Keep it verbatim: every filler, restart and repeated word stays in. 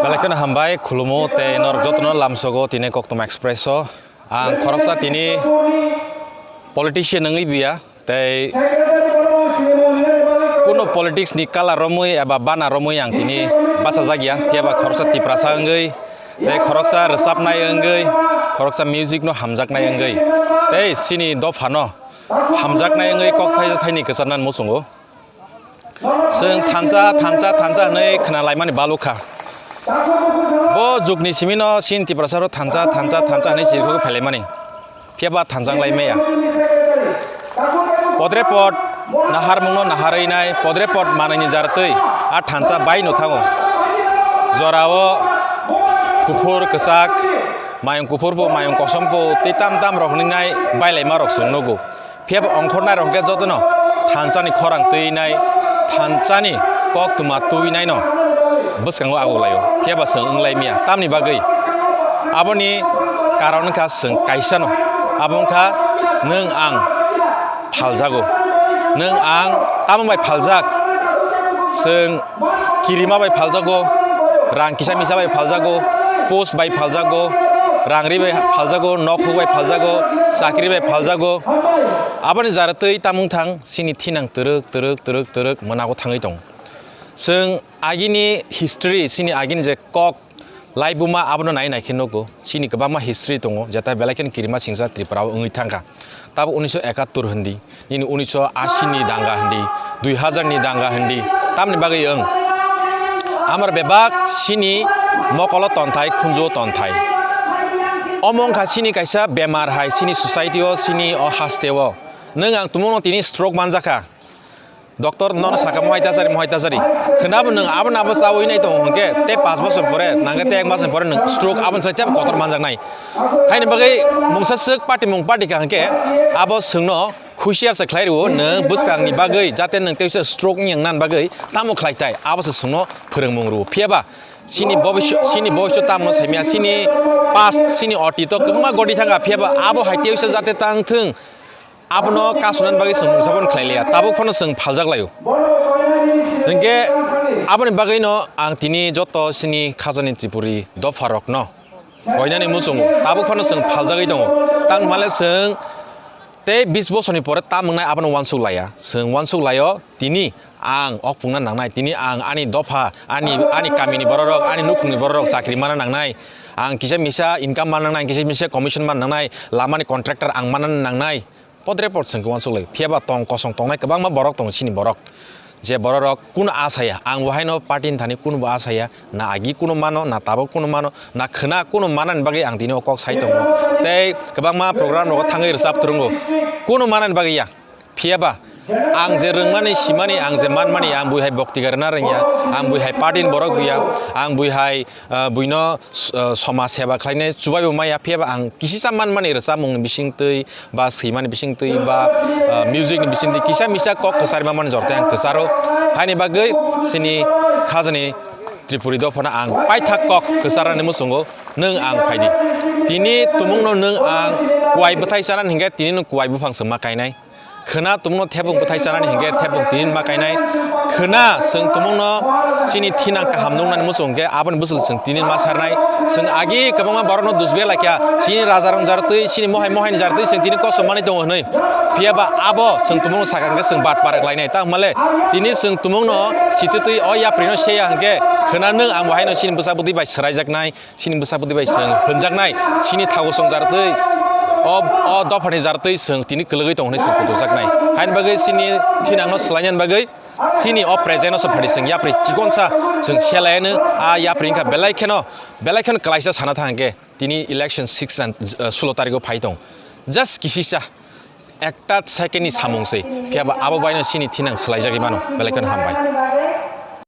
Belai kheno hambai, khulumo tei norok jotono lamsogo tini Koktwma Express o. Ang khoroksa tini politician wngwi biya, tei kuno politics ni colour romwi eba bana romwi ang tini bachajak ya, phiya ba khoroksa Tiprasa wngwi, tei khoroksa rwchapnai wngwi, khoroksa music no hamjaknai wngwi, tei chini dopha no hamjaknai wngwi kok thaisa thaini kwcharnani muchungo. Chwng thansa, thansa, thansa hwnwi khna laimani balukha. Bo jukni simino chini Tiprasa rok thansa, thansa, thansa hwnwi chirikhogwi phailaimani. Phiya ba thansa wng laimaya. Podrepot naharmungno naharwi nai, podrepot manwini jartwi a thansa bai no thango. Jorao kuphur, kwchak, mayung kuphur bo, mayung kosom bo, tei tam tam rok hwnwi nai bailaima rok chwng nugo. Phiya ba ongkhornai rok hwnkhe jotono thansani khorang twi nai, thansani koktwma twi nai no bwskango ago laio. Phiya ba chwng wng lai maya. Tamni bagwi? Aboni karon wngkha chwng kaisa no. Abo wngkha nwng ang phaljago. Nwng ang tamo bai phaljak? Chwng kirima bai phaljago, rang kisa misa bai phaljago, post bai phaljago, rang ri bai phaljago, nok huk bai phaljago, chakri bai phaljago. Aboni jara twi tamung thang chini thinang twrwk, twrwk, twrwk, twrwk mwnago thangwi tongo. Chwng agini history, chini agini je kok, laibuma abono nai nai khe nugo, chini kwbangma history tongo, jeta belai kheno kirima singsa Tripura o wngwi thangkha. Tabuk unisho ekattor hindi, nini unisho ashi ni danga hindi, dui hazar ni danga hindi, tamni bagwi wng? Amar bebak chini mokolo tonthai, khunjuo tonthai. Omo wngkha chini kaisa bemar hai chini society o, chini o haste o. Nwng ang tumungno tini stroke manjakha. Doctor nono saka mohai ta chari, mohai ta chari. Khwnabo nwng abo nabo chawi nai tongo hwnkhe tei paanch bosor pore nangkhe tei ek mas ni pore nwng stroke aboni sai tebo kotor manjaknai. Haini bagwi mungsa swk party mung party ka hwnkhe abo chwngno husiar se khlai rwo nwng bwskangni bagwi, jate nwng teisa stroke wngya nani bagwi tamo khlai tai abo se chwngno phwrwngmung rwo. Phiya ba chini bobisyo, chini bobisyo tamo saimya, chini past, chini otito kwbangma godi thangkha, phiya ba abo hai teisa jate tang thwng. Abono kasunani bagwi chwng mungsa phano khlai liya, tabuk phano chwng phaljak laio. Hinkhe aboni bagwino ang tini joto chini khajani Tripuri dopha rokno koinani muchungo, tabuk phano chwng phaljagwi tongo. Tang hwnmale chwng tei bis bosorni pore tam wngnai abono uansuk laiya. Chwng uansuk laio tini ang okpungna nangnai, tini ang ani dopha, ani, ani kamini bororok, ani nukhungni bororok chakri mana nangnai, ang kisa misa income mana nangnai, kisa misa commission mana nangnai, lamani contractor ang mana nangnai. Podrepot chwng khe uansuk lai. Phiya ba tong kosong tongnai kwbangma borok tongo chini borok. Je bororok kunu a saya, ang bo haino party ni thani kunu bo a saya, na agi kunu mano, na tabuk kunu mano, na khwna kunu manani bagwi ang tini o kok sai tongo. Tei kwbangma program rogo thangwi rwchap twrwngo. Kunu manani bagwi ya. Phiya ba ang je rwngmani, simani, ang je manmani, ang bui hai bokti garna rwngya, ang bui hai party ni borok buya, ang bui hai ah, buino s-, ah, somaj seba khlainai chubai bo maya, phiya ba ang kisisa manmani rwchapmungni bisingtwi ba swimani bisingtwi ba, ah, music ni bisingtwi kisa misa kok kwcharwi manmani jortai ang kwcharo. Haini bagwi chini khajani Tripuri dophano ang paithak kok kwcharnani muchungo nwng ang phaidi. Tini tumungno nwng ang kuai bwthai chanani hinkhe tini nwng kuai buphang se ma kainai. Khwna tumungno thebung bwthai chanani hinkhe thebung tinin ma kainai. Khwna chwng tumungno chini thinang kaham nuknani muchung hinkhe aboni bwswk chwng tinin ma sarnai. Chwng agi kwbangma borokno dusbia laikha, chini rajarokni jar twi, chini mohai mohaini jar twi chwng tini kosom manwi tongo hwnwi. Phiya ba abo chwng tumungno sakha hinkhe chwng bat parwk lainai. Tamo le tini chwng tumungno sititwi o yaprino seya hinkhe khwna nwng ang bo haino chini bwsa bwtwi bai swraijaknai. Chini bwsa bwtwi bai chwng hwnjaknai, chini thago song jar twi, o, o dophani jar twi chwng tini kwlwgwi tongo hwnwi chwng kutujaknai. Haini bagwi chini thinangno swlainani bagwi chini o present-o se phari chwng yapri chikonsa chwng selaiano a yapri wngkha belai kheno, belai kheno kwlaisa sana thang khe tini election six and, uh, sulo tarikho phai tong. Just kisisa. Ekta second ni samung se, phiya ba abo baino chini thinang swlaijagwi mano, belai kheno hambai.